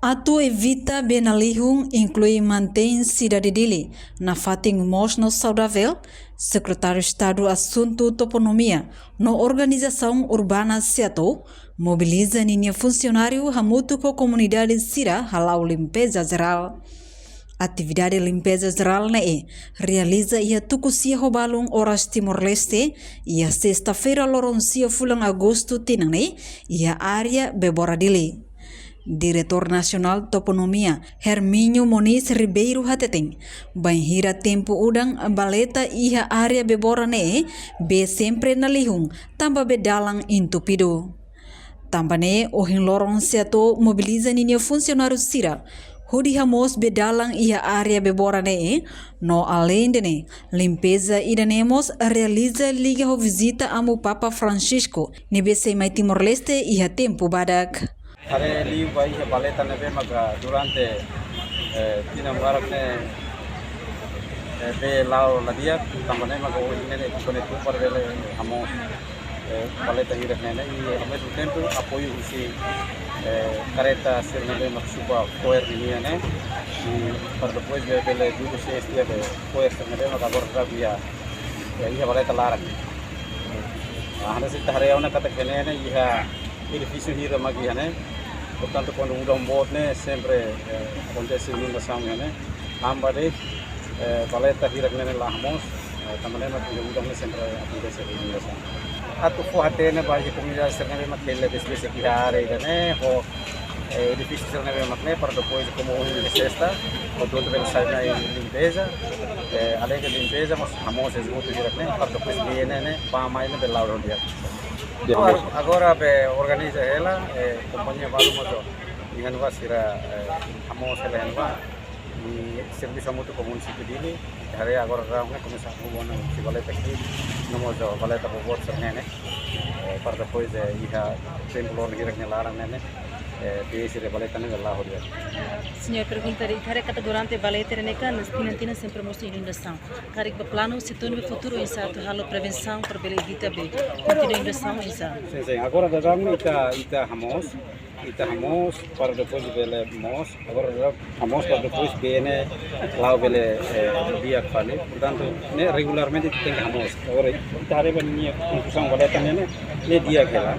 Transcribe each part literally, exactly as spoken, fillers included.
Atu evita bee nalihun, inklui mantein sidade Dili nafatin moos no saudavel, Sekretáriu Estadu Asuntu Toponímia no Organizasaun Urbana SEATOU mobiliza ninia funsionáriu hamutuk ho komunidade sira hala'o limpeza jerál. Atividade limpeza jerál ne'e realiza iha tuku sia ho balun oras Timor-Leste, iha sesta-feira loron sia fulan Agostu tinan ne'e, iha área Bebora Dili. Diretór Nasionál Toponímia, Hermínio Moniz Ribeiro hateten, bainhira tempu udan baleta iha área Bebora ne'e, bee sempre nalihun, tanba bee dalan entupidu. Tanba ne'e, ohin loron SEATOU mobiliza ninia funsionáriu sira hodi hamoos bee dalan iha área Bebora ne'e, no aleinde ne'e, limpeza ida-ne'e mós realiza liga ho vizita Amu Papa Francisco ne'ebé sei mai Timor-Leste iha tempu badak. Haree liu ba iha valeta ne'ebé maka durante, eh, tinan barak ne'e, eh, bee la'o la di'ak, tanba ne'e maka ohin ne'e kone tu para bele hamoos, eh, valeta hirak ne'e, i ao mesmo tempo apoiu husi, eh, karreta sira ne'ebé mak supa fo'er nian ne'e, i para depois bele, bele dudu se este de fo'er sira ne'ebé mak agora trabalha, eh, iha valeta laran. Ah, hanesan ita haree ona katak ne'e ne'e iha edifísiu hirak mak iha ne'e. Portantu, kuandu udan boot ne'e sempre, eh, akontese inundasaun iha ne'e. Tanba de'it, eh, valeta hirak ne'e ne'e la hamoos, eh, tanba ne'e mak udan ne'e sempre akontese inundasaun. Atu fó-hatene ba iha komunidade sira ne'ebé mak hela desbese iha área ida-ne'e, ho, eh, edifísiu sira ne'ebé mak ne'e, para depois, komu ohin ne'e sesta, portantu bele sai mai limpeza, eh, aleinde limpeza, mós hamoos esgotu hirak ne'e, para depois bee ne'e ne'e bá mai ne'e bele la'o di'ak. Agora, agora bee organiza hela, eh, kompañia balu mós, iha ne'ebá sira, eh, hamoos hela iha ne'ebá, i servisu hamutuk ho munisípiu Dili, haree agora daudaun ne'e komesa hamoos ona husi valeta ki'ik, no mós valeta boboot sira ne'e ne'e, eh, para depois, eh, iha tempu loron hirak nia laran ne'e ne'e, eh, bee sira valeta ne'e la'o di'ak. Señór, pergunta de'it, haree katak durante valeta ne'e kan, tinan-tinan sempre mosu inundasaun. Karik ba planu SEATOU nia futuru oinsá atu halo prevensaun para bele evita bee kontinua inundasaun oinsá? Sin, sin. Agora daudaun ita, ita hamoos, ita hamoos para depois bele moos. Agora daudaun hamoos para depois bee ne'e la'o bele, eh, di'ak fali. Portantu, ne'e regularmente ita tenke hamoos. Agora ita haree ba ninia konstrusaun valeta ne'e ne'e, ne'e di'ak hela.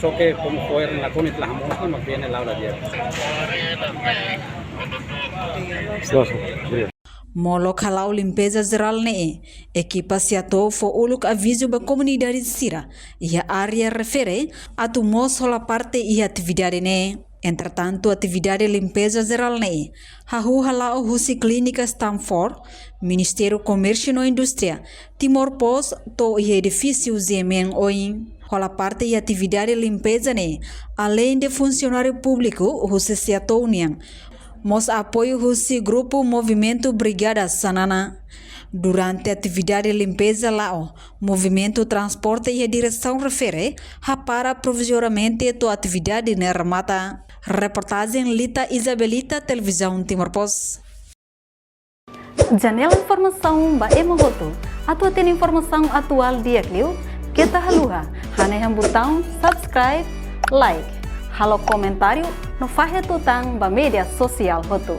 Só ke komu fo'er ne'e nakonu ita la hamoos ne'e, mak bee ne'e la'o la di'ak. Molok hala'o limpeza jerál ne'e, ekipa SEATOU fó uluk avizu ba komunidade sira iha área refere atu mós hola parte iha atividade ne'e. Entretantu, atividade limpeza jerál ne'e hahú hala'o husi Klínika Stanford, Ministériu Komérsiu no Indústria, Timor Post to'o iha edifísiu G M N oin. Hola parte iha atividade limpeza ne'e, aleinde funsionáriu públiku husi SEATOU nian, mós apoiu husi grupu Movimentu Brigada Xanana. Durante atividade limpeza la'o, movimentu transporte iha diresaun refere hapara provizoriamente to'o atividade ne'e remata. Reportajen Lita Isabelita, Televizaun Timor Post. Janela informasaun ba ema hotu. Atu hatene informasaun atuál di'ak liu, keta haluha hanehan butaun subscribe, like, halo komentáriu no fahe tutan ba média sosiál hotu.